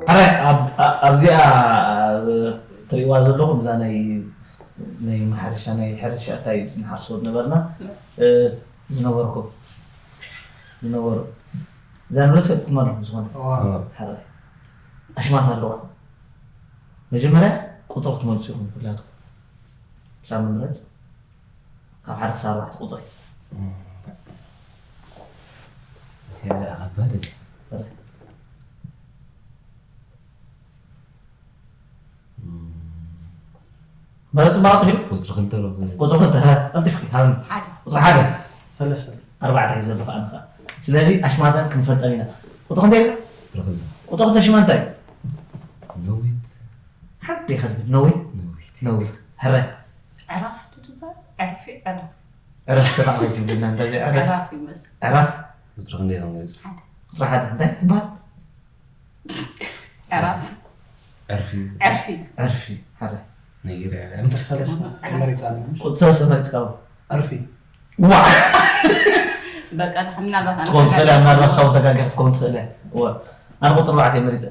ሓራይ ኣብዚኣ ትሪእዋ ዘለኹም እዛ ናይ ናይ ማሕረሻ ናይ ሕርሻ እንታይ ዝንሓርሶ ነበርና ዝነበርኩም ዝነበሩ እዛ ንብረት ፈልጥኩም ኣለኹም ዝኾነ ሓራይ ኣሽማት ኣለዋ። መጀመርያ ቁፅሪ ክትመልፁ ኢኹም ኩላትኩም ሳብ ምምረፅ ካብ ሓደ ክሳብ ኣርባዕተ ቁፅሪ እዚኣ ደኣ ከባድ እያ። ማለት ጽባቕ ጥፊ ቁፅሪ ክልተ ኣሎ። ቁፅሪ ክልተ ሀ፣ ቀልጢፍኪ ሃብኒ። ሓደ ቁፅሪ ሓደ ሰለስተ ኣርባዕተ ሒዘ ኣለኹ ኣነ ከዓ። ስለዚ ኣሽማተን ክንፈልጠን ኢና። ቁፅሪ ክንደይ ኢልና? ቁፅሪ ክልተ ቁፅሪ ክልተ ሽማ እንታይ? ነዊት ሓንቲ ከልቢ ነዊት ነዊት ነዊት ሕረ ዕራፍ ትበሃል ዕርፊ ዕራፍ ዕረፍ ተባዕለይቲ ብልና እንታይ ዘይ ዕረፍ ዕራፍ ይመስል ዕረፍ ቁፅሪ ክንደይ ኢኹም ገሊፁ? ቁፅሪ ሓደ እንታይ ትበሃል? ዕራፍ ዕርፊ ዕርፊ ዕርፊ ሓደ ነጊረ ቁፅሪ ሰለስተ መሪፃ ኣለና ቁፅሪ ሰለስተ መሪፅካ ዕርፊ ዋ በቃ ድሓ ምናልባት ኣነ ትኸውን ትኽእል እያ ምናልባት ሳውን ተጋጊኻ ትኸውን ትኽእል እያ እወ ኣነ ቁፅሪ ኣርባዕተ እየ መሪፀ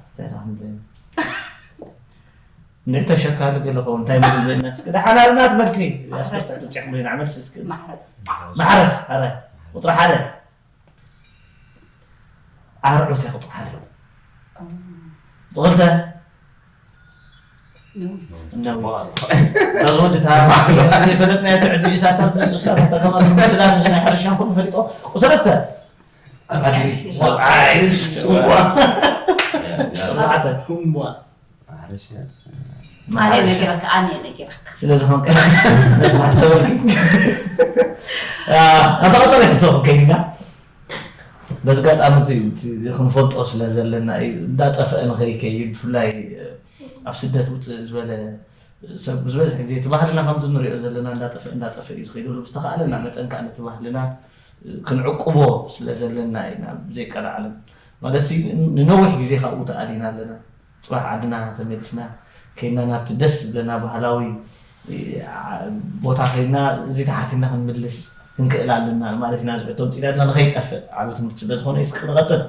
እንታይ ደኣ ክንብል እንዴ ተሸካሊ ገለ ኸውን እንታይ መግቢ በይና እስኪ ደሓን ኣብናት መልሲ ኣስበታ ትጨምሪና መልሲ እስኪ ማሕረስ ማሕረስ ኣረ ቁፅሪ ሓደ ኣርዑት እያ ቁፅሪ ሓደ ቁፅሪ ክልተ እነዊት እዛ ዝወድታ የፈለጥና እያ ትዕዲ እሳታት ዝስሳታት ተገማት ምስላ ምስ ናይ ሕርሻን ኩሉ ፈሊጦ ቁፅሪ ሰለስተ ኣርባዕተ እምቧ ኣነ ነጊረካ ኣነ ነጊረካ ስለዚ ከም ነቲ ማሕሰበልኪ ኣንታ ቀፀለ ክቶ ከይድና በዚ ጋጣሚ እዚ ክንፈልጦ ስለ ዘለና እዩ እንዳጠፍአ ንኸይከይድ ብፍላይ ኣብ ስደት ውፅእ ዝበለ ሰብ ዝበዝሕ ግዜ እቲ ባህልና ከምዚ ንሪኦ ዘለና እንዳጠፍአ እንዳጠፍአ እዩ ዝኸይድ ብዝተኻእለና መጠን ከዓ ነቲ ባህልና ክንዕቅቦ ስለ ዘለና ኢና ብዘይቀዳዕለም ማለት ንነዊሕ ግዜ ካብኡ ተኣሊና ኣለና ፅባሕ ዓድና ተመሊስና ከይና ናብቲ ደስ ዝብለና ባህላዊ ቦታ ከይና እዚ ተሓቲና ክንምልስ ክንክእል ኣለና ማለት ኢና ዝሕቶ ምፅኢና ድና ንኸይጠፍእ ዓብ ትምህርቲ ስለ ዝኾነ ይስቅ ንቐፅል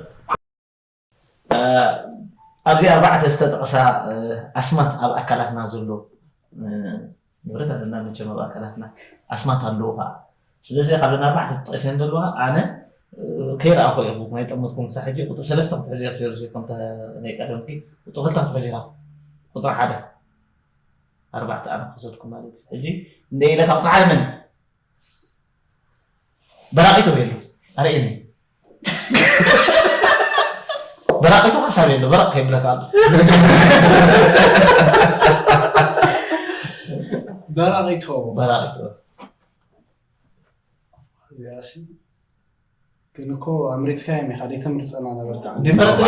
ኣብዚ ኣርባዕተ ዝተጠቐሳ ኣስማት ኣብ ኣካላትና ዘሎ ንብረት ኣለና መቸም ኣብ ኣካላትና ኣስማት ኣለዉ ከዓ ስለዚ ካብዘን ኣርባዕተ ተጠቂሰን ዘለዋ ኣነ ከይረኣኹ ኢኹ ናይ ጠመትኩም ክሳብ ሕጂ ቁፅሪ ሰለስተ ክትሕዚ ኣብ ሴርሲ ከምታ ናይ ቀደምኪ ቁፅሪ ክልተ ክትሕዚ ኢኻ ቁፅሪ ሓደ ኣርባዕተ ኣነ ክወሰድኩም ማለት እዩ ሕጂ እንደ ኢለ ካብ ቁፅሪ ሓደ መን በራቂቶ የሉ ኣርእየኒ በራቂቶ ሓሳብ የለ በራቅ ከይብለካ ኣሎ በራቂቶ በራቂቶ እዚኣሲ ግን እኮ ኣምሪፅካዮም ኢኻ ደይተምርፀና ነበርካ ድመረፅ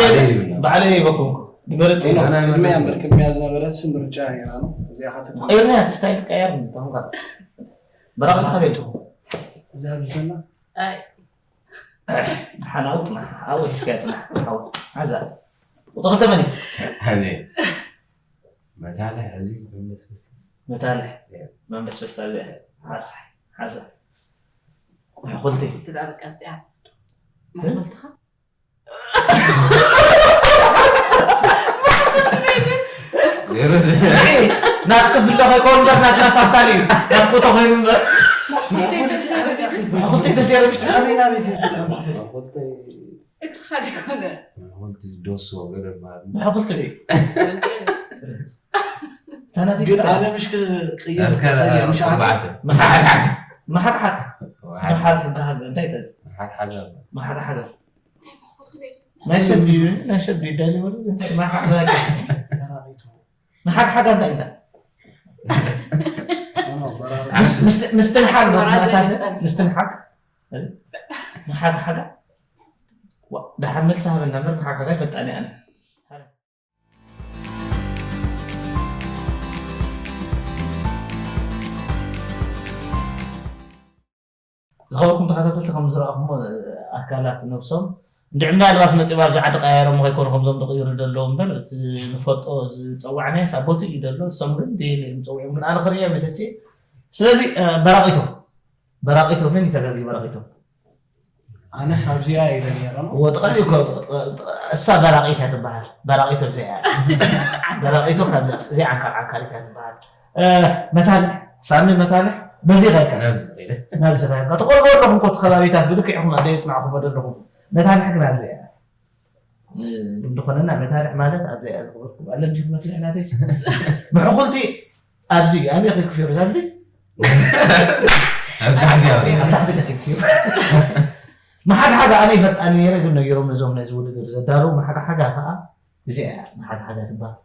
ባዕለይ ይበኩም ድመረፅ ቅድሚያ ዝነበረት ምርጫ ነይራ ነው እዚኣ ከተ ቀይርና እቲ ስታይል ቀየር ተምካ በራቅ ተኸቤቱ እዛ ብዘና ኣይ ሓን ኣብኡ ፅናሕ ኣብኡ ሒዝካዮ ፅናሕ ሓው ሓዛ ቁፅሪ ክልተ መን እዩ ኣነ መታለ ሕዚ መንበስበስ መታልሕ መንበስበስ ታብዚኣ ሓዛ ሓዛ ሕኹልቲ ትዳር ቀልጢያ ማሕበልትኻ ገይረ ናትቂ ፍለ ከይከውን እምበር ናትና ሳብ ካልእ እዩ ናትቁ ተኮይኑ እምበር ሕኹልቲ ተሴረ ምሽ እግርኻ ደይኮነ ዶሶ ገደል ማለት ብሕኹልቲ ድዩ ታናቲ ግን ኣነ ምሽ ክቅየር ኣርካላ ምሽ ኣርባዕተ መሓድሓድ መሓድ ክበሃል እንታይ ተዝ ሓድሓደ መሓድሓደ ናይ ሰብ ድዩ ናይ ሰብ ድዩ ዳሊ ወለ መሓድሓድ መሓድሓድ እንታይ ኢልካ ምስትንሓግ ዶ ተመሳሰል ምስትንሓግ መሓድሓድ ደሓን መልሲ ሃበና እምበር መሓድሓድ ኣይፈልጣን እየ ኣነ ዝኸበርኩም ተኸታተልቲ ከም ዝረኣኹሞ ኣካላት ነብሶም እንድዒ ምናልባት መፂኦም ኣብዚ ዓዲ ቀያየሮም ከይኮኑ ከምዞም ዝቕይሩ ዘለዉ እምበር እቲ ንፈልጦ ዝፀዋዕናዮ ሳቦቲ እዩ ዘሎ እሶም ግን ድየለ እዮም ፀዊዖም ግን ኣነ ክርእዮም እየ ተስእ ስለዚ በራቂቶ በራቂቶ መን እዩ ተጋጊ በራቂቶ ኣነስ ኣብዚኣ ኢለ ነይረ። ወጥቐል እኮ እሳ በራቂት እያ ትበሃል። በራቂት ኣብዚኣ እያ። በራቂቱ ካብዚኣ እዚኣ ዓንካር ዓንካሪት እያ ትበሃል። እ፣ መታንሕ ሳሚ መታንሕ በዚ ኸልካ ናብዚ ኸልካ ተቆርቦ ኣለኹም ኮቲ ከባቢታት ብልክዕኹም ኣደ የፅናዕኹም ዘለኹም። መታንሕ ግን ኣብዚ እያ። እ፣ እንድኾነና መታንሕ ማለት ኣብዚ እያ ዝኽበርኩም ኣለም ዲኹም መትልሕ ናተይ ምሕኩልቲ ኣብዚ እዩ ኣበይ ኸይክፍዮ ዛብዲ ኣብ ታሕቲ ኣብ ኣብ ታሕቲ ተኺብክዮ። መሓድሓዳ ኣነ ይፈልጣኒ ነይረ ግን ነጊሮም ነዞም ነዚ ውድድር ዘዳለዉ መሓድሓዳ ከዓ እዚኣ እያ መሓድሓዳ ትበሃል።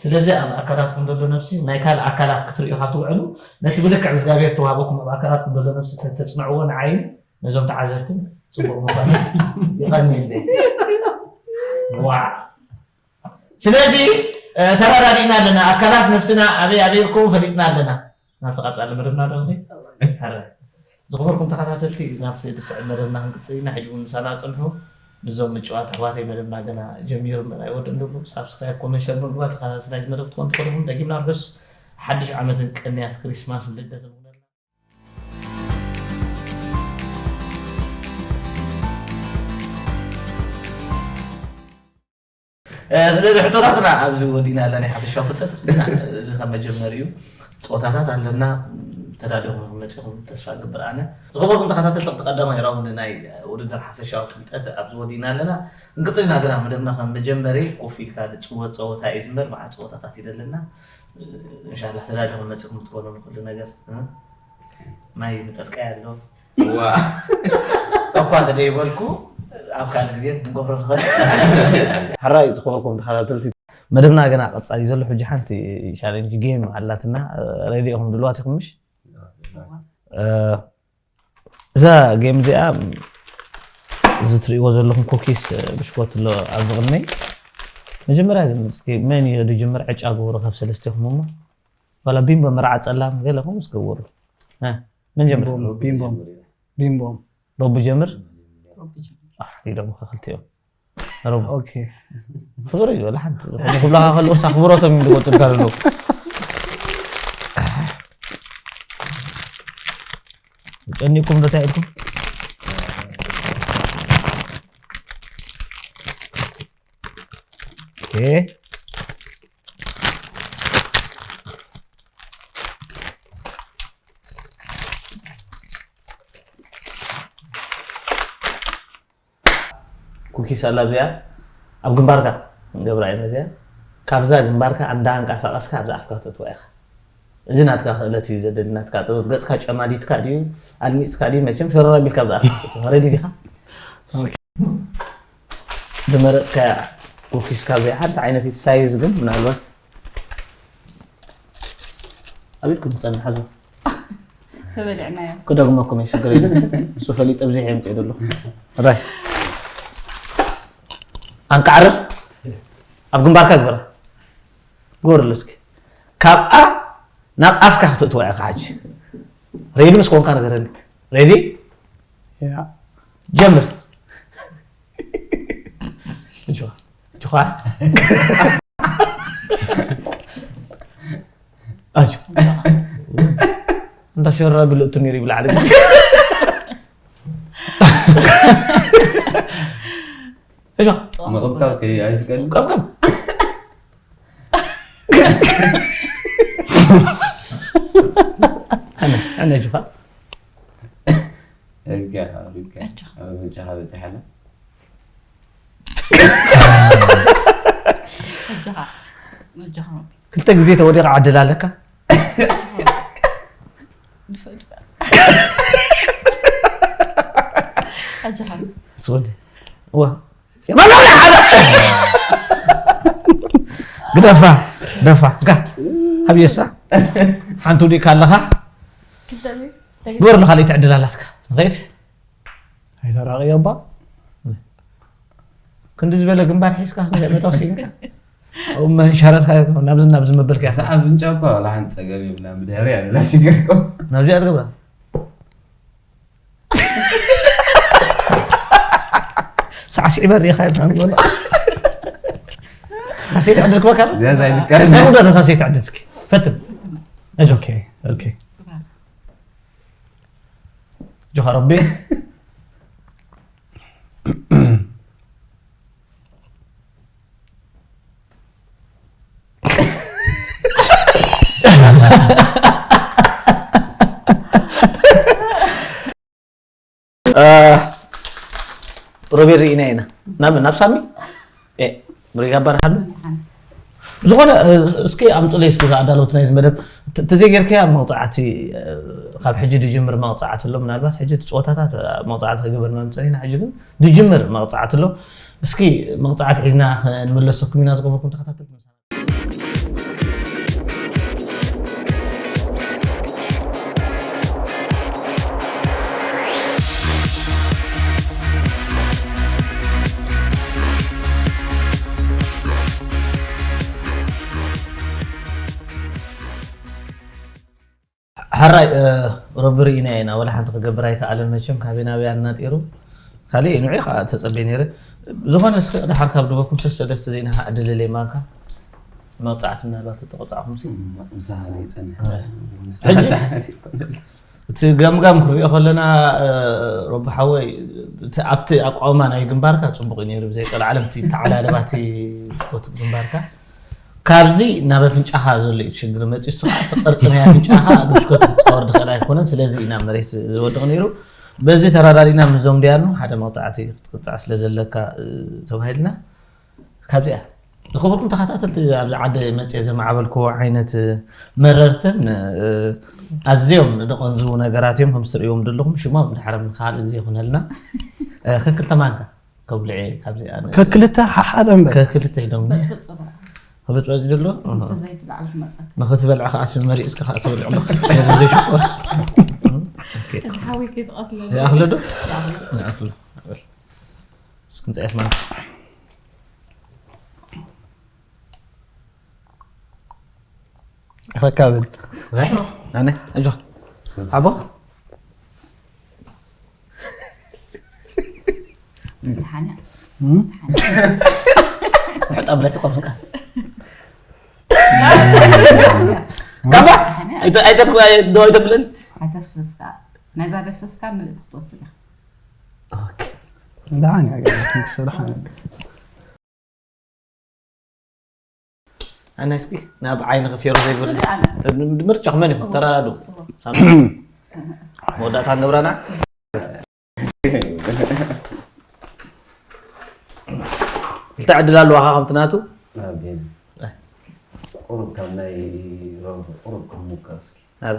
ስለዚ ኣብ ኣካላትኩም ዘሎ ነብሲ ናይ ካልእ ኣካላት ክትርእዩ ካብ ትውዕሉ ነቲ ብልክዕ እግዚኣብሔር ተዋህበኩም ኣብ ኣካላትኩም ዘሎ ነብሲ ተተፅንዕዎ ንዓይን ነዞም ተዓዘብትን ፅቡቅ ምኳኑ ይቐንየለይ። ዋ ስለዚ ተረዳዲእና ኣለና ኣካላት ነብስና ኣበይ ኣበይርኩም ፈሊጥና ኣለና። ናብቲ ቀፃሊ መደብና ዶ ንኸይድ? ሕረ ዝኽበርኩም ተኸታተልቲ ናብ ዝስዕብ መደብና ክንቅፅል ኢና ሕጂ እውን ምሳና ፅንሑ። ንዞም ምጭዋት ኣሕዋተይ መደብና ገና ጀሚሩ ምርኣይ ወድእ እንድሉ ሳብስክራይብ ኮመንት ሸር ምግባር ተኸታተላይ ዝመደብ ክትኮን ትኽእልኹም ደጊምና ርሑስ ሓድሽ ዓመትን ቅንያት ክሪስማስ ልደትን ይኹነልና። ስለዚ ሕቶታትና ኣብዚ ወዲና ኣለና ሓፈሻዊ ፍልጠት እዚ ከም መጀመሪ እዩ። ፀወታታት ኣለና ተዳዲኹም መፂኹም ተስፋ ገብር ኣነ ዝኸበርኩም ተኸታተልቲ ቀዳማይ ራውንድ ናይ ውድድር ሓፈሻዊ ፍልጠት ኣብዚ ወዲና ኣለና። እንቅፅልና ግና መደብና ከም መጀመሪ ኮፍ ኢልካ ዝፅወት ፀወታ እዩ ዝምበር መዓት ፀወታታት ይደለና። እንሻላ ተዳዲኹም መፂኹም ትኮኑ ንኩሉ ነገር ማይ ምጠልቀይ ኣሎ እኳ ተደይበልኩ ኣብ ካልእ ግዜ ክንገብሮ ንኽእል። ሕራይ ዝኾንኩም ተኸታተልቲ መደብና ገና ቀጻሊ ዘሎ ሕጂ ሓንቲ ቻሌንጅ ጌም ኣላትና። ሬዲ ኢኹም ድልዋት ኢኹም ምሽ? እዛ ጌም እዚኣ እዚ ትርእይዎ ዘለኹም ኩኪስ ብሽኮት ኣሎ ኣብዚ ቅድመይ። መጀመርያ ግን እስኪ መን እዩ ዝጅምር ዕጫ ግበሩ ካብ ሰለስቲኹም እሞ ዋላ ቢምቦ መርዓ ጸላም ገለኹም እስኪ ግበሩ። መን ጀምር? ቢምቦም ቢምቦም ሮቡ ጀምር። ኢሎም ክልቲኦም ሮቡ ኦኬ ፍቅሪ እዩ ወላ ሓንቲ ዝኾነ ክብላካ ከለውስ ኣኽብሮቶም እዮም ዝቆፅልካ ዘለዉ። ጨኒቅኩም ዶ እንታይ ኢልኩም? ኦኬ ኩኪስ ኣላ እዚኣ ኣብ ግንባርካ ንገብራ ኢና እዚኣ ካብዛ ግንባርካ ኣንዳ ኣንቀሳቀስካ ኣብዛ ኣፍካ ተእትዋ ኢኻ። እዚ ናትካ ክእለት እዩ ዘደሊ ናትካ ጥበብ ገጽካ ጨማዲድካ ድዩ ኣልሚጽካ ድዩ መቸም ሸረር ኣቢልካ ኣብዛ ኣፍካ ተእትዋ ረዲ ዲኻ? ዝመረጽካያ ኩኪስ ካብ ዘይሓንቲ ዓይነት ሳይዝ ግን ምናልባት ኣብ ኢድኩም ትጸንሕ ሓዙ ተበሊዕናዮ ክደግመኩም እየ ሽግር የለን እሱ ፈሊጠ ብዚሕ የምፅእ ደለኹ ራይ ኣንቃዕርር ኣብ ግንባርካ ግበራ ግበርሉ እስኪ ካብኣ ናብ ኣፍካ ክትእትዋ ኢኻ ሕጂ ሬዲ ምስ ኮንካ ነገረኒ ሬዲ ያ ጀምር ጅዋ ጅዋ ኣጆ እንዳ ሸራ ብልእቱ ነይሩ ይብላ ዓለ እጆ ምቕብቃብ ከይ ኣይፍቀድን ቀብቀብ ኣነ ኣነ ጅዋ እጋ ሩካ ኣብ ምርጫኻ በፂሓና ኣጆኻ ኣጆኻ ክልተ ግዜ ተወዲቕ ዓድል ኣለካ ድፍእ ድፍእ ኣጆኻ ስወዲ እዋ የማናዊ ሓደ ግደፋ ደፋ ጋ ሃብየሳ ሓንቲ ውዲእካ ኣለኻ ክልተ ግዜ ግበር ኣለኻ ለይቲ ዕድል ኣላትካ ንኸይድ ኣይተራቂ ኣባ ክንዲ ዝበለ ግንባር ሒዝካ ስንተ መታው ሲንካ ኣብ መንሸረትካ ናብዚ ናብዚ መበልካ እዛ ኣፍንጫ እኳ ዋላ ሓንቲ ፀገም የብላ ብድሕሪ ኣላ ሽግር እኮ ናብዚኣ ትገብራ ሳዕስዒ በሪኻ ይብሃል ዝበሎ ሳሴት ዕድል ክበካ እዚኣ ኣይትካል ናይ ውዳ ተሳሴት ዕድል እስኪ ፈትን ነጆ ኦኬ ኦኬ ጆኻ ረቢ ሮቤል ርኢና ኢና ናብ ናብ ሳሚ እ፣ ምሪጋ ባርሓሉ ዝኾነ እ፣ እስኪ ኣምፅለይ እስኪ ኣዳለውቲ ናይዚ መደብ ተ- ተዘይጌርካያ መቕፃዕቲ እ፣ ካብ ሕጂ ድጅምር መቕፃዕቲ ኣሎ። ምናልባት ሕጂ እቲ ፀወታታት እ፣ መቕፃዕቲ ክገብር መምፀኒና ሕጂ ግን ድጅምር መቕፃዕቲ ኣሎ። እስኪ መቕፃዕቲ ሒዝና ክንምለሰኩም ኢና። ዝኸበርኩም ተኸታተልቲ ሕራይ ረቢ ርኢና ኢና። ወላ ሓንቲ ክገብር ኣይከኣለን። መቸም ካበይ ናበይ ኣናጢሩ ካሊእ ንዑ ከዓ ተፀበይ ነይረ። ዝኾነ እስከ ደሓር ካብ ድበኩም ሰለስተ ደስተ ዜና ከዓ ዕድል ለይማንካ መቕፃዕቲ ምናልባት ተተቆፃዕኹም ሲ ምሳኻ ዘይፀንሕ ሕጂ እቲ ገምጋም ክንሪኦ ከለና ረቢ ሓወይ እቲ ኣብቲ ኣቋውማ ናይ ግንባርካ ፅቡቅ እዩ ነይሩ። ብዘይ ቀልዓለም እቲ ተዓላልባቲ ስፖርት ግንባርካ ካብዚ ናብ ኣፍንጫኻ ዘሎ እዩ ሽግር መፂኡ። ንሱ ከዓ እቲ ቅርፂ ናይ ኣፍንጫኻ ብሽኮት ክፃወር ድኽእል ኣይኮነን። ስለዚ ኢና መሬት ዝወድቕ ነይሩ። በዚ ተራዳዲና ምስዞም ድያኑ ሓደ መቕፃዕቲ ክትቅፃዕ ስለ ዘለካ ተባሂልና ካብዚኣ ዝኸበርኩም ተኸታተልቲ ኣብዚ ዓዲ መፅየ ዘማዕበልክዎ ዓይነት መረርትን ኣዝዮም ደቐንዝቡ ነገራት እዮም። ከም ትርእይዎም ዘለኹም ሽሞም ድሓር ካልእ ግዜ ይኹነልና። ከክልተ ማንካ ከብልዕ እየ ካብዚ ኣነ- ከክልተ ሓሓደ እምበር ከክልተ ኢሎም በጥብጥ ጽቡቕ። ክብፅበፅ ዘሎ እንተ ዘይትበዓል ክመፀካ። ንክትበልዕ ከዓ ስብ መሪፅካ ከዓ ትበልዕ ኣለካ ዘይሽኮር እዚ ሓዊ ከይትቐትለ። ይኣኽለ ዶ? ይኣኽለ። ይኣኽለ እስክምፅኣት ማለት ረካብን ኣነ ኣጆ ሓቦ ሓንያ ውሕጥ ኣብለቲ ቆምካ ካባ ኣይተትኩ ዶ ኣይተብለን ኣይተፍስስካ ናይዛ ደፍሰስካ ምልእቲ ክትወስድ ኢኻ ደሓን እያ ገለ ክንክሰ ደሓን እያ ኣነ እስኪ ናብ ዓይኒ ክፌሮ ዘይብሉ ስለ ኣነ ምርጫ ክመን ይኹን ተራዳዱ መወዳእታ ንብረና ክልተ ዕድል ኣለዋኻ ከምቲ ናቱ ኣቤን ቁሩብ ካብ ናይ ሮብ ቁሩብ ክሙከር እስኪ ኣረ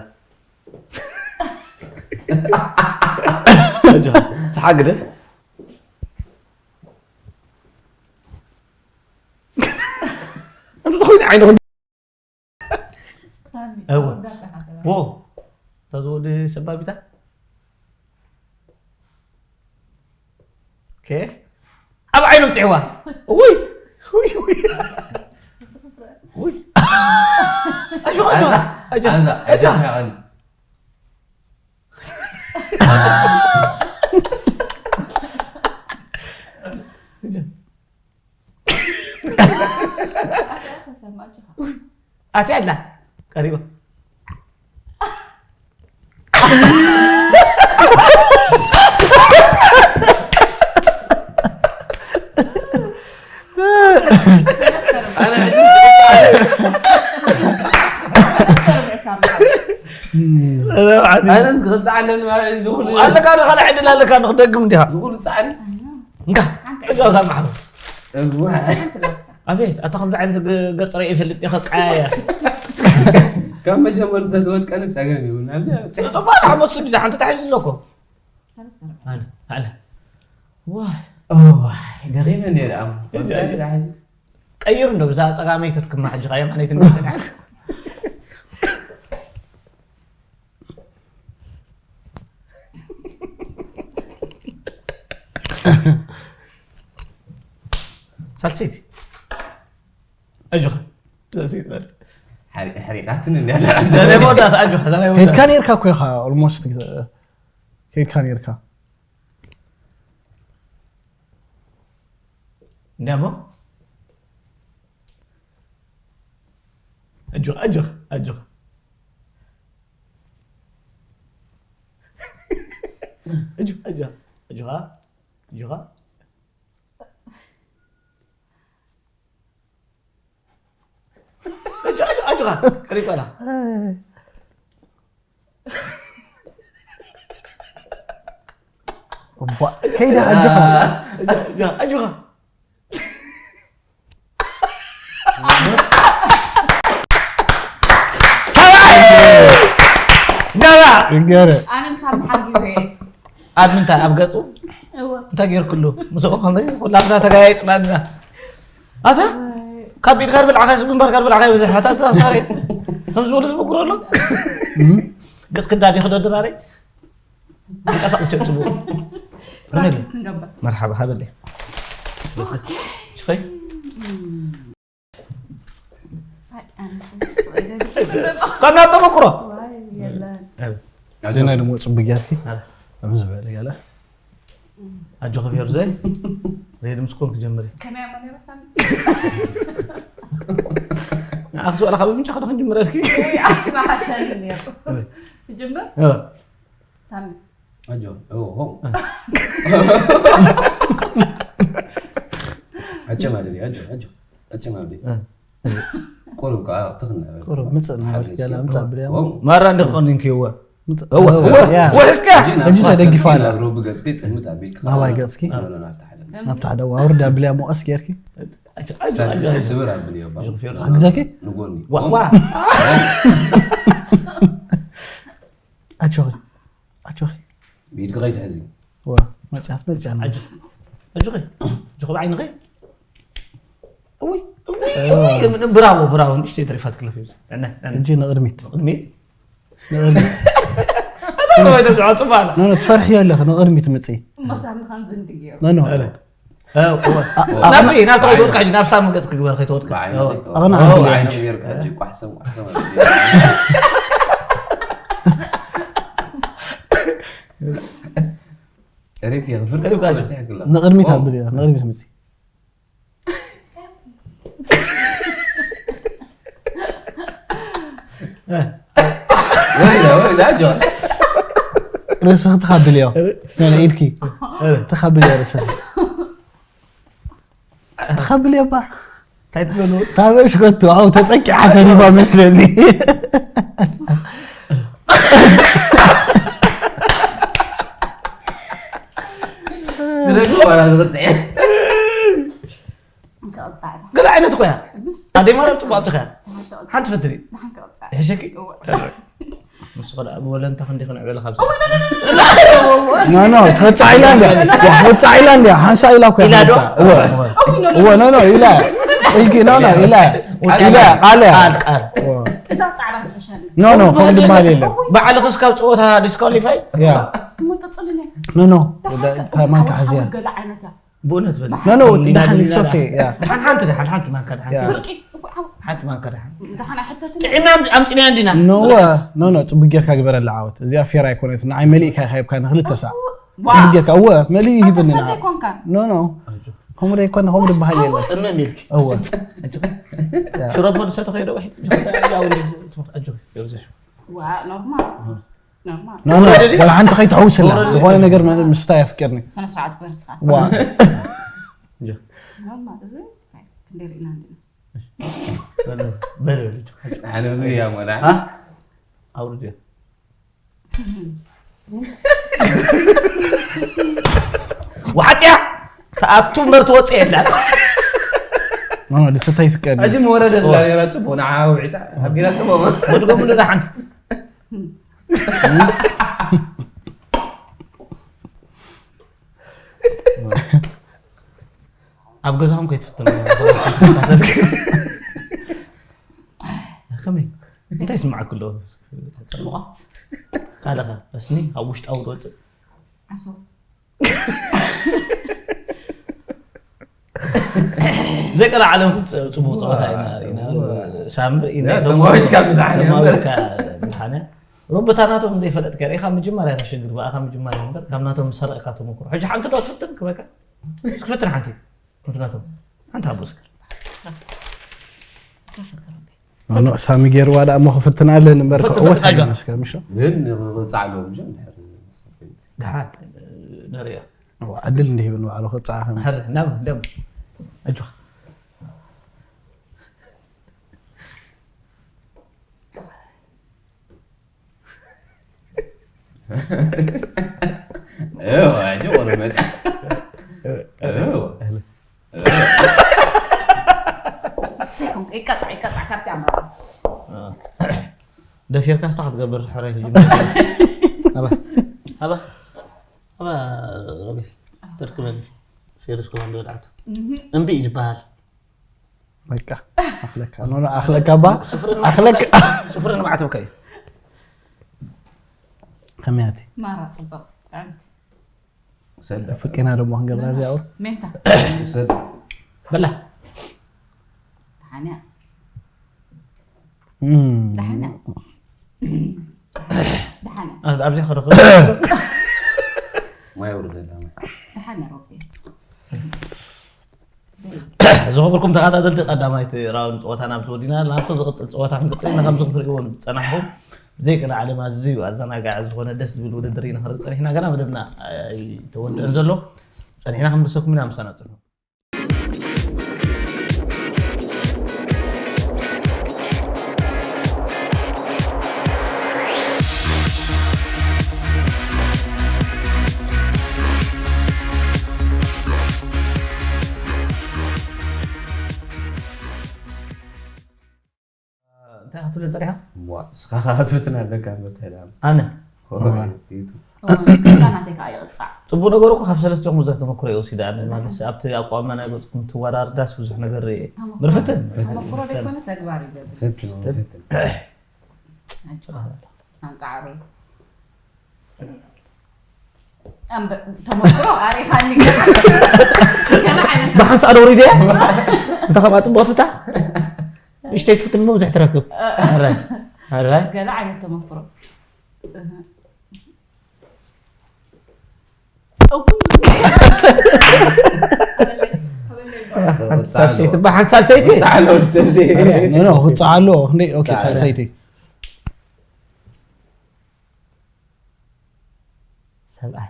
ሰሓ ግደፍ እንተ ተኾይኑ ዓይንኹም ሳሚ እወ። ወዳእካ ተባዕ። ዎ እታ ዝወዲ ሰባቢታ ኬ ኣብ ዓይኑ ብፅሕዋ ውይ ውይ ውይ ውይ ኣጆ ኣጆ ኣጆ ኣዛ ኣጆ ኣይተስማዕን ኣጆ ተሰማዕካ። ኣትያ ኣላ ቀሪባ ኣነ ሕጂ ኣነስ ክቕፃዕ ኣለኒ ማለት እዩ ዝኹሉ ኣለካ ዶ ካልእ ዕድል ኣለካ ንክደግም እንዲኻ ዝኹሉ ፃዕሪ እንካ እዛ ሳምሓ እዋ ኣቤት ኣታ ከምዚ ዓይነት ገ- ገፅ ርኢ ይፈልጥ ኢኻ ቀያየር ካብ መጀመርታ ተወድቀኒ ፀገም ይብልና ፅባሕ ሓመሱ ዲ ሓንቲ ተሓይዙ ኣለኮ ኣለ ኣለ ዋይ ደኺመ እንደ ደኣ ቀይር እንዶ ብዛ ፀጋመይ ተትክማ ሕጂ ካ የማነይት እንደ ሳልሰይቲ ኣጆኻ ሳልሰይቲ በል ሕሪቃትን እንደ ናይ መወዳእታ ኣጆኻ እዛ ናይ ሄድካ መወዳእታ ነርካ እኮ ኢኻ ኦልሞስት ሄድካ ነርካ እንዲያሞ ኣጆኻ ኣጆኻ ኣጆኻ ኣጆኻ ኣጆኻ ኣጆኻ ኣጆኻ ኣጆኻ ኣጆኻ ቀሪባ ኣላ እባ፣ ከይዳ ኣጆኻ። ኣጆኻ። ሰብኣይ! ገራ! ገረ ኣነ ምሳብ ሓጊዘ ኣብ ምንታይ ኣብ ገጹ እወ እንታይ ገይርክሉ? ምስኡ ከመይ ኩላትና ተጋያይጽና ኣለና። ኣታ ካብ ኢድካ ብልዓኻ ግንባርካ ብልዓኻ ይብዝሕ ኣታ ተሳሪ ከም ዝበሉ ዝምክሩ ኣሎ። ገጽ ክዳዲ ክደድራሪ ተንቀሳቅስ ጽቡቅ ፕራክቲስ ንገብር መርሓባ ሃበለይ። ሽኸይ ኣይ፣ ኣነ ስለ ካብ ናብ ተመክሮ ዋይ የለን ኣደና ድማ ጽቡቅ ጌርኪ ኣረ። ኣብ ዝበለ ገለ ኣጆ ከፊር ዘይ ዘይድ ምስ ኮንክ ጀምሪ ከመይ ኣመ ነይረ ሳሚ ንኣኽሲ ዋላ ካብ ምንጫ ከደ ክንጅምረልኪ ኣትናሓሸኒ ነይሩ ጀምር ሳሚ ኣጆ ኦ ሆ ኣጨማደዲ ኣጆ ኣጆ ኣጨማደዲ ቁሩብ ከዓ ትኽነ ቁሩብ ምጽእ እናበልክ ገለ ምጻእ ብልያ ማራ እንደ ክቐኒንክይወ ምጽእ- እወ እወ፣ እወ ያ። ወሕስካ እጅ ተደጊፋ ኣላ ናብ ሮቢ ገጽኪ ጥምት ኣቢልክ ናባይ ገጽኪ ናብታ ሓደ ናብታ ሓደ ኣውርዳ ብልያ ሞቐስ ጌርኪ ስብር ኣብልዮ ባ ግዛኪ ንጎኒ ዋ ኣጆኺ ኣጆኺ ብኢድኪ ከይትሕዚ ዋ መጽያት መጽያ ኣጆኺ ኣጆኺ ብዓይንኺ እውይ እውይ ብራቮ ብራቮ ንእሽተይ ተሪፋት ክለፍ እዩ እጂ ንቕድሚት ቅድሚት ንቕድሚት ወይ ተስዖ ጽባላ ኖ ኖ ትፈርሕዮ ኣለኺ ንቕድሚት ምጽኢ እሞ ሳሚ ከምዚ እንዲ ገይሩ ኖ ኖ ናብቲ ናብቲ ከይትወድካ ሕጂ ናብ ሳሚ ገጽ ክግበር ከይትወድካ ብዓይኒ ኣቕና ኦ፣ ሓንቲ ብዓይኒ ገይርሽ። ገይርካ ሕጂ ቋሕሰም ቋሕሰም ሪብካ ፍርቂ ሪብካ በፂሕክላ ንቕድሚት ኣብልዮ ንቕድሚት ምጽኢ ወይዳ ወይዳ ጆ ርእስኺ ተኻብልዮ ኖ ኖ ኢድኪ ተኻብልዮ ርእስኺ ተኻብልዮ ባ እንታይ ትብለሉ ታበሽ ከቱ ኣው ተጠቂዓ ተሪባ መስለኒ ድረግ ባላ ዝቕፅዐ እንከቕፃዕዳ ገለ ዓይነት ኮያ ኣደይ ማርያም ፅቡቅ ኣብትኸ ሓንቲ ፈትሪ ንሓንከቕፃዕ ይሕሸኪ ንስኸ ደኣ ብወለንታ ክንዲ ክንዕበለ ካብ ኖ ኖ ትኸፃዕ ኢላ እንድያ ትኸፃዕ ኢላ እንድያ ሓንሳ ኢላ እኮ ኢላ ዶ? እወ እወ ኖ ኖ ኢላ ኢልኪ ኖ ኖ ኢላ ኢላ ቃለ ቃል ቃል እወ እዛ ፃዕዳ ትሕሸኒ ኖ ኖ ከም ዝበሃል የለን ባዕልኽስ ካብ ፀወታ ዲስኳሊፋይ ያ እሞ ቅፅልኒ ኖ ኖ ማንካ ሓዝያ ገለ ዓይነት እያ ብእውነት በል ኖ ኖ ደሓን it's okay ያ ደሓን ሓንቲ ደሓን ሓንቲ ማንካ ደሓን ያ ፍርቂ እኮ ዓው ሓንቲ ማንካ ደሓን ደሓን ኣይሕተትን ጥዒና ኣምፂና እንዲና ኖ ኖ ኖ ፅቡቅ ጌርካ ግበረላ ዓወት እዚኣ ፌር ኣይኮነት ንዓይ መሊእካ ይካየብካ ንክልተ ሳዕ ዋ ፅቡቅ ጌርካ እወ መሊኡ ይህብኒ ኣሰለ ንዓ ኮንካ ኖ ኖ ከምኡ ዘይኮነ ከምኡ ዝበሃል የለን ጥምም ኢልኪ እወ ሽረቦ ዝሰተ ከይደ ውሒድ ኣጆ ዋ ኖርማል ኖርማል ኖ ኖ ወላ ሓንቲ ከይትሐውስላ ዝኾነ ነገር ምስታ የፍቅርኒ ስነ ስርዓት ክበርስኻ ዋ ኖርማል እዚ ክንደይ ርኢና እንዲና በል በል ዓለም እያ ሞላ ኣውርድ ወሓጥያ ተኣቱ እምበር ትወፅእ የላ ኖ ኖ ልስታ ይፍቀድ ሕጂ መወረደ ላ ነራ ፅቡቅ ንዓ ውዒጣ ኣቢላ ፅቡቅ መድገሙ ደዳ ሓንቲ ኣብ ገዛኹም ከይትፍትኑ ከመይ እንታይ ይስማዓኩ ኣሎ ሙቐት ካልኻ በስኒ ኣብ ውሽጣዊ ዝወፅእ ዓሶ ዘይቀላ ዓለም ጽቡቅ ጸወታ ኢና ርኢና ሳምር ኢና ተማዊትካ ምድሓን እያ እምበር። ተማዊትካ ምድሓን እያ ሮቦታ ናቶም ዘይፈለጥካ ርኢኻ ምጅማር እያ ተሸግር ብኣኻ ምጅማር እያ እምበር ካብ ናቶም ዝሰረቕካ ተመክሮ ሕጂ ሓንቲ ዶ ትፍትን ክበካ እስኪ ፈትን ሓንቲ ከምቲ ናቶም ሓንቲ ሃቦ እስኪ ኖ ሳሚ ገይርዋ ደኣ እሞ ክፍትና ኣለኒ እምበር ፈትን ክዕወት ፈትን ኣጆኻ። ኣይመስከ ምሽ ግን ንቕፃዕ ኣለዎም እዞም ድሕሪ ድሓን ነርእያ ዕድል እንዲሂብን ባዕሉ ክፃዕ ከም ሀረ ናብ ደም ኣጆኻ እዮ፣ ኣጆ፣ ቆሎ። መጽ- እዎ። እሰይ፣ ይቀጻዕ፣ ይቀጻዕ፣ ካብቲ ኣመራ። ደፊርካ ስታ ክትገብር ሕራይ ህጂ ኣባ ኣባ ኣባ ሮቤል ተርክበኒ ፌርስ ኮማንዶ ወድዓቱ እምቢ እዩ ዝበሃል። በቃ ኣኽለካ ኖ ኣኽለካ ባ ኣኽለካ ስፍሪ ንማዕተብካ እዩ። ከመያቲ ማራ ጽብቕ ጥዕምቲ። ውሰድ ፍቄና ደሞ ክንገብራ እዚኣ ሜንታ ውሰድ በላ ደሓንያ እም፣ ደሓንያ ደሓንያ ኣብዚ ከደኹ ማይ ውርደላ ማይ ደሓንያ ሮቤ ዝኸበርኩም ተኸታተልቲ ቀዳማይቲ ራውንድ ፀወታ ናብ ዝወዲና ናብቲ ዝቕፅል ፀወታ ክንቅፅል ኢና። ከምዚ ክትርእይዎም ዝፀናሕኹም ዘይቅነ ዓለም ኣዝዩ ኣዘናጋዒ ዝኾነ ደስ ዝብል ውድድር ኢና ክንርኢ ፀኒሕና። ገና መደብና ኣይተወድአን ዘሎ። ፀኒሕና ክንምልሰኩም ኢና፣ ምሳና ፅንሑ። እንታይ ክትብል ፀኒሕካ? ዋ እስኻ ከዓ ትፍትን ኣለካ መታይዳ ኣነ እዋን፣ ገዛ ናተይ ከዓ ይቕፃዕ። ፅቡቅ ነገሩ እኮ ካብ ሰለስቲኹም ብዙሕ ተመክሮ ይወሲድ። ኣነ ማለት ኣብቲ ኣቋማ ናይ ገፅኩም ትወራርዳስ ብዙሕ ነገር ርእ ተመክሮ- ምርፍትን ተመክሮ ዘይኮነ ተግባር እዩ ዘብል። ፈትን ፈትን ኣንቃዕሩ እምበር ተመክሮ ኣሪኻኒ። ገለ ዓይነት ብሓንሳእ ዶ ወሪደ እያ እንተ ከምኣ ፅቡቅትታ ንሽተይ ትፍትን እሞ ብዙሕ ትረክብ። ኣረ ኣረ ገለ ዓይነት ተመክሮ። ሳልሰይቲ ብሓንቲ ሳልሰይቲ ፃዕሎ ሰብዚ ኖ ክፀዓሎ ክንደይ ኦኬ ሳልሰይቲ ሰብኣይ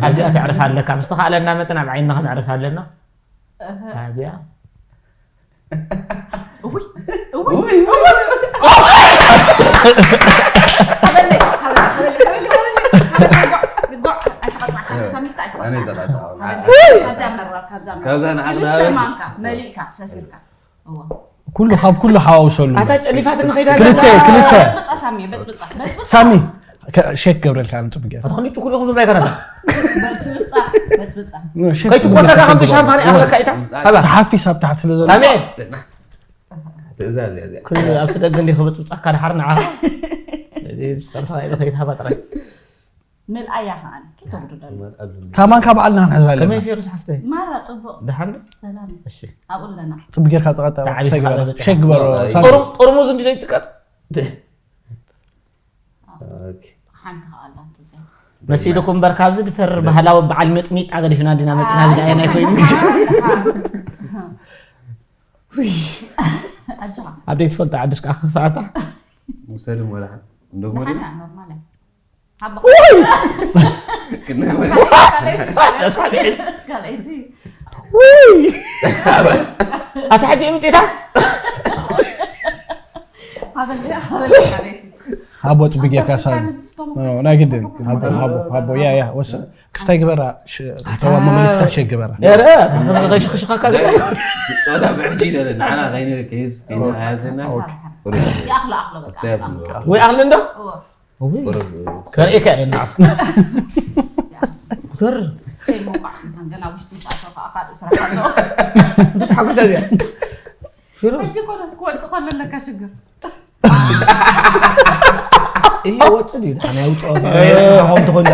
ኣብዚኣ ተዕርፍ ኣለካ። ምስ ተኻእለና መጠን ኣብ ዓይንና ከነዕርፍ ኣለና። ኣብዚኣ እውይ እውይ እውይ። ሃበለይ፣ ሃበለይ፣ ሃበለይ፣ ሃበለይ፣ ሃበለይ፣ ሃበለይ፣ ኣይተቐጻዕካ፣ ሳሚታ ኣይተቐጻዕካ። ኣነ ይተቐጻዕ። ሃበለይ፣ ካብዛ መራ፣ ካብዛ መራ። ካብዛ ንዓኽ ክልተ ዝሃበት? ማንካ መሊእካ ሰፊርካ። እዋ። ኩሉ ካብ ኩሉ ሓዋውሰሉ ኣታ ጨሊፋትኒ ከይዳ ክልተ ክልተ በጽብጻ ሳሚ፣ በጽብጻ፣ በጽብጻ። ሳሚ ከ- ሼክ ገብረልካ ኣነ ጽቡቅ ገይሩ ኣታ ክንዲ ጭኩሉ ኢኹም ዝብላ ይከረዳ በጽብጻ፣ በጽብጻ። ሼክ ከይትኮሳ ጽቡቅ ከ ከምቲ ገይሩ። ሻምፓኒ ኣኽለካ ኢታ ሃባ ተሓፊስ ኣብ ታሕቲ ስለ ዘሎ ሳሚኤል ትእዛዝ እያ እዚኣ። ኩሉ ኣብቲ ደገ እንዲ ክብጽብጻካ ድሓር ንዓ ስጠምሳ ኢለ ከይድ ሃባ ጥራይ ምልኣያ ከኣ ኪ ተጉድለሉ። ታማን ካብ በዓልና ክንሕዛ ኣለና ከመይ ፌሩስ ሓፍተይ ማራ ጽቡቅ ደሓን ዶ? ሰላም እሺ ኣብ ኣለና። ጽቡቅ ጌርካ ጸቐጣ ተዓቢስ ሸግበራ ካለ በጽሕ። ሸግበሮ ኖ፣ ሳሚ ጥሩ- ጥርሙዝ እንዲ ዘይትቀጥ ኦኬ። ሓንቲ ከኣ ኣላቶ እዛ። መሲልኩም እምበር ካብዚ ድተርር ባህላዊ በዓል መጥሚጣ ገዲፍና እንዲና መፅና እዚ ደኣ ናይ ኮይኑ ኣጆኻ። ኣብ ዘይትፈልጦ ዓድስ ከዓ ክኽፍኣታ ውሰድ እሞ ደሓን እንዶ ደሓን ጎደና እያ፣ ኖርማል እያ። ሃባ። ክናበል ካልኣይቲ። ኣታ ሕጂ ምጤታ ሃበል፣ ሃበል፣ ካልኣይቲ። ሃቦ ጽቡቅ ጌርካ ሳሚ ናይ ግድን ሃቦ ሃቦ ሃቦ ያ ያ ወሰ ክስታይ ግበራ ሽ- ጸዋ መመሊስካ ሸግ ግበራ ረ ከሽክሽካካ ጨዋታ ብሕጂ ይደለ ንዓና ከይነ ከይስ ከይነ ሃያሰና ይኣኽሎ፣ ኣኽሎ በቃ። ኣስተያየት ንገብር። ወይ ኣኽሊ እንዶ እዎ። ቁሩብ ከርእየካ እየ ንዓኹ ኩተር ዘይምውቃዕ ምዃን ገና ውሽጢ ዝኣተወ ከዓ ካልእ ስራሕ ኣሎ። እንተተሓጉሰ እዚኣ ፊልም ሕጂ እኮ ክወፅእ ከሎ ኣለካ ሽግር። ይወፅእ ድዩ ድሓን ያውፅኦ ስራሖም ተኾንዳ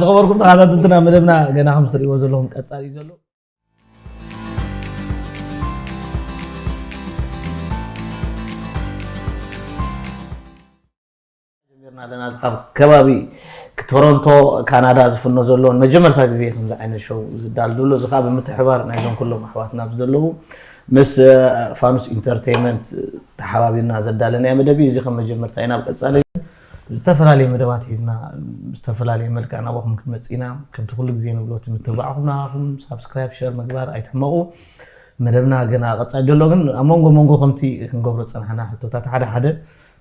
ዝኸበርኩም ተኸታተልትና መደብና ገና ከም ትሪእዎ ዘለኹም ቀፃሊ እዩ ዘሎ ጀሚርና ኣለና። እዚ ካብ ከባቢ ቶሮንቶ ካናዳ ዝፍኖ ዘሎ ንመጀመርታ ግዜ ከምዚ ዓይነት ሾው ዝዳል ዘሎ እዚ ከዓ ብምትሕባር ናይዞም ኩሎም ኣሕዋትና ኣብዚ ዘለዉ ምስ ፋኑስ ኢንተርቴይመንት ተሓባቢርና ዘዳለናዮ መደብ እዩ። እዚ ከም መጀመርታ ኢና። ኣብ ቀፃሊ ዝተፈላለዩ መደባት ሒዝና ብዝተፈላለየ መልክዕ ናባኹም ክንመፅእ ኢና። ከምቲ ኩሉ ግዜ ንብሎ እቲ ምትብባዕኹም ናባኹም ሳብስክራይብ ሸር ምግባር ኣይትሕመቑ። መደብና ገና ቀፃሊ ዘሎ ግን ኣብ መንጎ መንጎ ከምቲ ክንገብሮ ዝፀናሕና ሕቶታት ሓደ ሓደ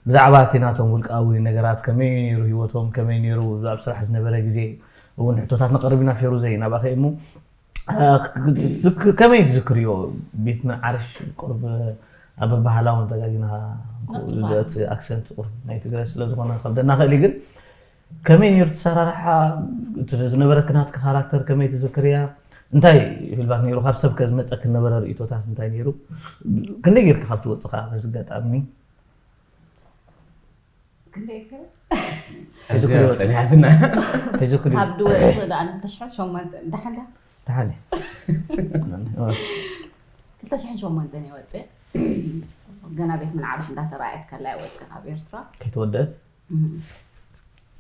ብዛዕባ እቲ ናቶም ውልቃዊ ነገራት፣ ከመይ ነይሩ ህይወቶም፣ ከመይ ነይሩ ኣብ ስራሕ ዝነበረ ግዜ እውን ሕቶታት ነቕርብ ኢና። ፌሩዘይ፣ ናባኸ እሞ፣ እ፣ ክ- ክ- ከመይ ትዝክርዮ? ቤት መዓርሽ ቁርብ ኣብ በባህላውን ተጋጊና፣ እቲ ኣክሰንት ቁርብ ናይ ትግራይ ስለ ዝኾነ ከብደና ኽእል እዩ። ግን ከመይ ነይሩ ተሰራርሓ? እቲ ዝነበረኪ ናትኪ ካራክተር ከመይ ትዝክርያ? እንታይ ፊልባት ነይሩ? ካብ ሰብ ከዝመፀኪ ዝነበረ ርእይቶታት እንታይ ነይሩ? ክንደይ ጌርኪ ካብ ትወፅኻ በዚ ኣጋጣሚ? ክንደይ ከ ሒዙ ክልወጥ። ጸኒሓትና። ሒዙ ክልወጥ። ካብ ድወፅእ ደኣ ንክልተ ሽሕን ሸሞንተን ደሓን ደኣ ደሓን እዩ። ክልተ ሽሕን ሸሞንተን እየ ወፅእ። ገና ቤት ምንዓርሽ እንዳተረኣየት ከላ እየ ወፅእ ካብ ኤርትራ። ከይተወደአት?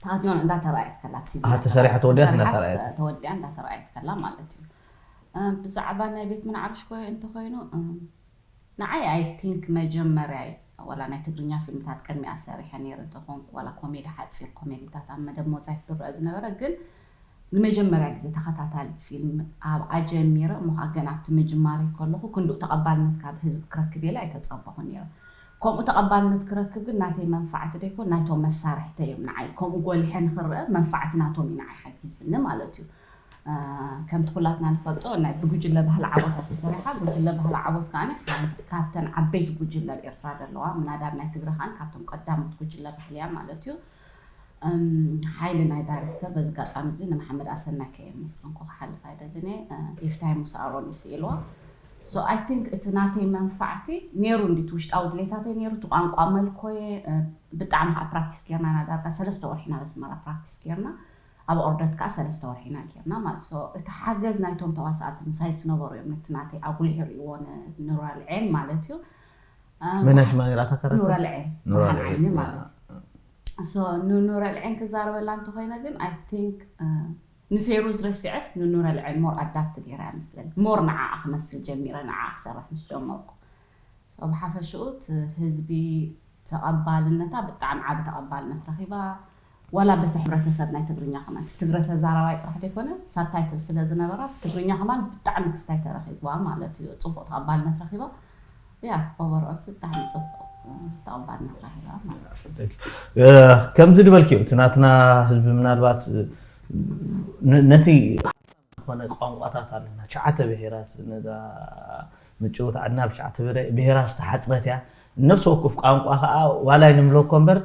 ተኸትኖን እንዳተረኣየት ከላ ኣብ ቲቪ ኣሃ፣ ተሰሪሓ ተወዲኣስ ተሰሪሓስ እንዳተረኣየት? ተወዲኣ እንዳተረኣየት ከላ ማለት እዩ። እ፣ ብዛዕባ ናይ ቤት ምንዓርሽ ኮ እንተኾይኑ፣ እ፣ ንዓይ፣ I think፣ መጀመርያ ዋላ ናይ ትግርኛ ፊልምታት ቅድሚኣ ሰሪሐ ነይረ እንተኾንኩ፣ ዋላ ኮሜዲ፣ ሓፂር ኮሜዲታት ኣብ መደብ ሞዛይክ ዝረአ ዝነበረ፣ ግን ንመጀመርያ ግዜ ተኸታታሊ ፊልም ኣብኣ ጀሚረ እሞ፣ ከዓ ገና ኣብቲ ምጅማረይ ከለኹ ክንድኡ ተቐባልነት ካብ ህዝቢ ክረክብ ኢለ ኣይተፀበኹ ነይረ። ከምኡ ተቐባልነት ክረክብ ግን ናተይ መንፋዕቲ ደይኮን፣ ናይቶም መሳርሕተይ እዮም ንዓይ ከምኡ ጎሊሐ ንክረአ መንፋዕቲ ናቶም እዩ ንዓይ ሓጊዝኒ ማለት እዩ። እ፣ ከምቲ ኩላትና ንፈልጦ ናይ ብጉጅለ ባህሊ ዓወት ተሰሪሓ። ጉጅለ ባህሊ ዓወት ከዓ ሓንቲ ካብተን ዓበይቲ ጉጅለ ኣብ ኤርትራ ዘለዋ፣ ምናዳ ኣብ ናይ ትግረ ከዓ ካብቶም ቀዳሞት ጉጅለ ባህሊ እያ ማለት እዩ። እም፣ ሓይሊ ናይ ዳይሬክተር፣ በዚ ኣጋጣሚ እዚ ንመሓመድ ኣሰናይ ከየመስገንኩ ክሓልፍ ኣይደልን እየ። እ፣ ጊፍታይ ሙሳ ኣሮን ይስኢልዋ። So I think እቲ ናተይ መንፋዕቲ ነይሩ፣ እንዲቲ ውሽጣዊ ድሌታተይ ነይሩ፣ እቲ ቋንቋ መልኮየ፣ እ፣ ብጣዕሚ ከዓ ፕራክቲስ ጌርና ኢና። ዳርጋ ሰለስተ ወርሒ ናብ ኣስመራ ፕራክቲስ ጌርና፣ ኣብ ኦርደት ከዓ ሰለስተ ወርሒ ኢና ጌርና ማለት። So እቲ ሓገዝ ናይቶም ተዋሳእቲ ምሳይ ዝነበሩ እዮም ነቲ ናተይ ኣጉሊሑ ርእይዎ፣ ንኑራል ዔን ማለት እዩ። እም፣ መን ሽማ ነይራ እታ ካራክተር? ኑራል ዔን፣ ኑራል ብርሃን ዔን፣ ዓይኒ ማለት እዩ። So ንኑራል ዔን ክዛረበላ እንተኾይነ ግን፣ I think፣ እ፣ ንፌሩዝ ረሲዐስ ንኑራል ዔን ሞር ኣዳፕት ገይራ እያ መስለኒ። ሞር ንዓኣ ክመስል ጀሚረ፣ ንዓኣ ክሰርሕ ምስ ጀመርኩ። So ብሓፈሽኡ እቲ ህዝቢ ተቐባልነታ ብጣዕሚ ዓቢ ተቐባልነት ረኺባ። ዋላ በቲ ሕብረተሰብ ናይ ትግርኛ ከማን፣ እቲ ትግረ ተዛራባይ ጥራሕ ዘይኮነ፣ ሳብታይትል ስለ ዝነበራ፣ ትግርኛ ከማን ብጣዕሚ ክስታይ ተረኺብዋ ማለት እዩ። ጽቡቕ ተቐባልነት ረኺባ። ያ፣ ኦቨርኦል ሲ ብጣዕሚ ጽቡቕ፣ እ፣ ተቐባልነት ረኺባ ማለት እዩ። እ፣ ከምዚ ዝበልክዮ፣ እቲ ናትና ህዝቢ ምናልባት፣ እ፣ ነ-፣ ነቲ ዝኾነ ቋንቋታት ኣለና፣ ትሽዓተ ብሄራት፣ ነዛ ምጭውት ዓድና ብትሽዓተ ብሄረ-፣ ብሄራት ዝተሓጽረት እያ። ነፍሲ ወከፍ ቋንቋ ከዓ ዋላ ኣይንምሎ እኮ እምበር፣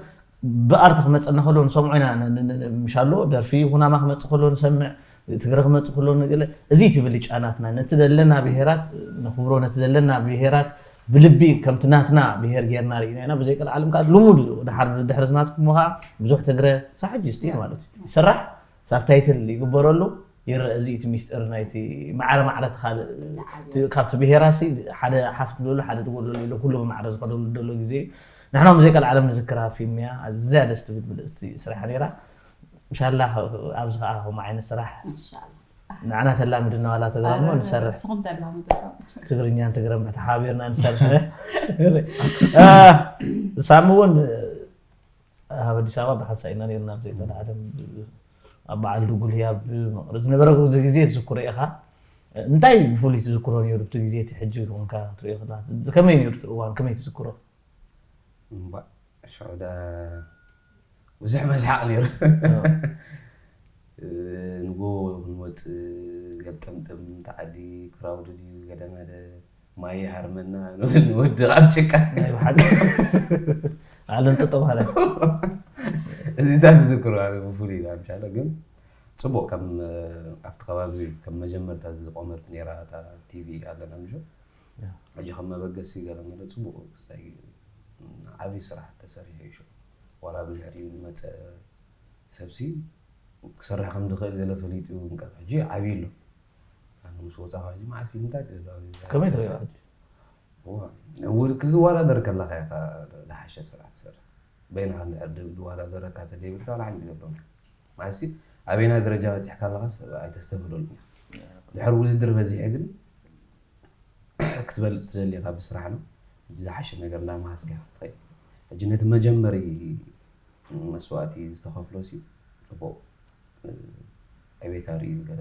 ብኣርት ክመፀና ከሎ ንሰምዖ ኢና። ን-፣ ን-፣ ን-፣ ምሻሎ ደርፊ ኩናማ ክመፅእ ከሎ ንሰምዕ፣ ትግረ ክመፅእ ከሎ ንግለ፣ እዚ እቲ ብልጫ ናትና። ነቲ ዘለና ብሄራት ነኽብሮ፣ ነቲ ዘለና ብሄራት ብልቢ ከምቲ ናትና ብሄር ጌርና ርኢና ኢና። ብዘይ ቀልዓለም ከዓ ልሙድ እዩ። ድሓር፣ ድሕሪ ዝናትኩም ከዓ ብዙሕ ትግረ ሳብ ሕጂ ስቲል ማለት እዩ ይስራሕ፣ ሳብታይትል ይግበረሉ፣ ይረአ። እዚ እቲ ሚስጥር ናይቲ ማዕረ ማዕረ እቲ ካልእ፣ ዝዓብዮ። እቲ ካብቲ ብሄራሲ ሓደ ሓፍ ትብለሉ፣ ሓደ ትጎድለሉ ኢሉ ኩሉ ብማዕረ ዝኸደሉ ዘሎ ግዜ እዩ። ንሕና እውን ብዘይ ቀልዓለም ንዝክራ ፊልም እያ። ኣዝያ ደስ ትብል ብልፅቲ ስራሕ ነይራ። እንሻላ ኣብዚ ከዓ ከምኡ ዓይነት ስራሕ እንሻላ። ንዓና ተላምድና ዋላ ተጋሞ ንሰርሕ። ንስኹም ተላምዱ። ትግርኛን ትግረን ተሓባቢርና ንሰርሕ። እ፣ ሳሚ እውን ኣብ ኣዲስ ኣበባ ብሓንሳእ ኢና ነርና ኣብ ዘይተለዓለም ኣብ በዓል ድጉል ህያብ መቕረፂ ዝነበረ ግዜ ትዝክሮ ኢኻ። እንታይ ብፍሉይ ትዝክሮ ነይሩ ኣብቲ ግዜ እቲ ሕጂ ኮንካ ትሪኦ ከለካ ከመይ ነይሩ እቲ እዋን ከመይ ትዝክሮ? እምባእ፣ ሽዑ ደኣ ብዙሕ መስሓቕ ነይሩ። ንጎ ክንወፅእ ገልጠምጥም ተዓዲ ክራውድድ እዩ ገለመለ ማይ ይሃርመና ንወድቕ ኣብ ጭቃ። ናይ ብሓቂ ኣለን ጥጦ ማለት እዚታት ዝዝክሮ ኣነ ብፍሉይ ኢላ ምሻለ ግን ፅቡቕ ከም ኣብቲ ከባቢ ከም መጀመርታ ዝቆመት ነይራ እታ ቲቪ ኣለና ምሾ ሕጂ ከም መበገሲ ገለ መለ ፅቡቕ ክስታይ ዓብዪ ስራሕ ተሰሪሑ እዩ ሽዑ ዋላ ብድሕሪኡ ዝመፀ ሰብሲ ክሰርሕ ከም ዝኽእል ገለ ፈሊጡ ይንቀት ሕጂ ዓብዪ ኣሎ ኣነ ምስ ወፃ ሕጂ መዓት ፊልምታት ይደሎ ከመይ ትሪኦ ሕጂ? ክትወዳደር ከለካ ኢኻ ዝሓሸ ስራሕ ትሰርሕ በይንኻ እንድሕር ዝወዳደረካ ተደይብልካ ዋላ ሓንቲ ገብሮም ማለትሲ ኣበይና ደረጃ በፂሕካ ኣለካ ሰብ ኣይተስተብህለሉን ኢኻ ድሕሪ ውድድር በዚሐ ግን ክትበልፅ ትደሊ ኢኻ ብስራሕ ነው ዝሓሸ ነገር እንዳመሃዝካ ኢኻ ትኸይድ ሕጂ ነቲ መጀመሪ መስዋእቲ ዝተኸፍሎ ሲ ፅቡቕ ዕቤት ኣርእዩ ገለ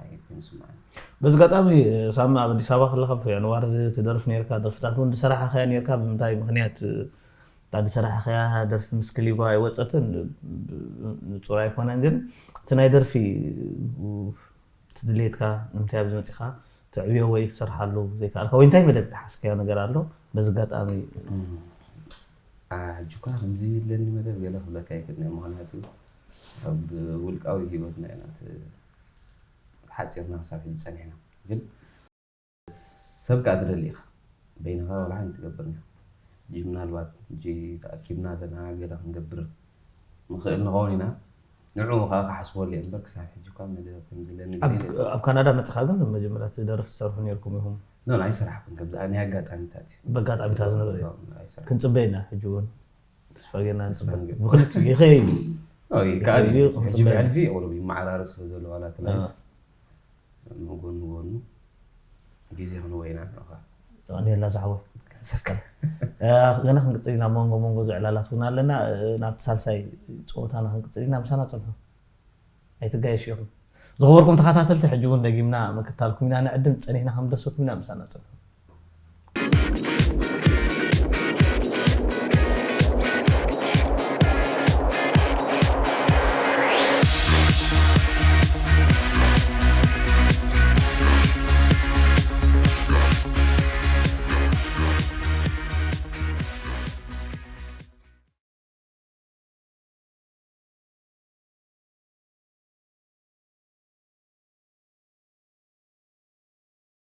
ኣይኮይኑ ስምዓኒ በዚ ኣጋጣሚ ሳሚ ኣብ ኣዲስ ኣበባ ከለካ ብፍሉይ ኣንዋር ትደርፍ ነርካ ደርፍታት እውን ዝሰራሓኻያ ነርካ ብምንታይ ምክንያት ኣዲ ሰራሕኸያ ደርፊ ምስ ክሊባ ኣይወፀትን፣ ንፁር ኣይኮነን። ግን እቲ ናይ ደርፊ እቲ ድሌትካ ንምንታይ ኣብዚ መፂኻ ትዕብዮ ወይ ክትሰርሓሉ ዘይከኣልካ ወይ እንታይ መደብ ዝሓዝካዮ ነገር ኣሎ? በዚ ኣጋጣሚ ሕጂ እኳ ከምዚ ኣለኒ መደብ ገለ ክብለካ ይክእል፣ ምክንያቱ ኣብ ውልቃዊ ሂወትና ኢና ሓፂርና ክሳብ ሕጂ ፀኒሕና። ግን ሰብ ከዓ ትደሊ ኢኻ፣ በይንኻ ዋላ ሓንቲ ትገብር ኒኻ። ሕጂ ምናልባት ሕጂ ተኣኪብና ኣለና ገለ ክንገብር ንኽእል ንኸውን ኢና። ንዕኡ ከዓ ክሓስበሉ እየ እምበር ክሳብ ሕጂ እኳ መደብ ከምዚ ኣለኒ ገለ የለን። ኣብ ካናዳ መፅኻ ግን መጀመርያ ትደርፍ ትሰርሑ ነርኩም ኢኹም? ኖ ኣይሰራሕኩን፣ ከምዚ ናይ ኣጋጣሚታት እዩ። በጋጣሚታት ዝነበረ እዩ። ኣይሰራሕኩን። ክንፅበ ኢና ሕጂ እውን ተስፋ ጌርና ተስፋ ንገብር። ብክልቲኡ ይኸይድ እዩ። ኦ፣ ይከኣል እዩ። ይኸይድ እዩ። ሕጂ ብሕልፊ ቁሩብ ይመዓራረስ ስለ ዘሎ ዋላ እቲ ላይፍ ጎኑ ጎኑ ግዜ ክንወይና ንኻ ኔላ ዛዕቦ ክንሰካ ገና ክንቅፅል ኢና። መንጎ መንጎ ዝዕላላት እውን ኣለና። ናብቲ ሳልሳይ ፀወታና ክንቅፅል ኢና። ምሳና ፅንሑ፣ ኣይትጋየሽ ኢኹም። ዝኸበርኩም ተኸታተልቲ፣ ሕጂ እውን ደጊምና ምክታልኩም ኢና ንዕድም። ፀኒሕና ከም ደሰኩም ኢና። ምሳና ፅንሑ።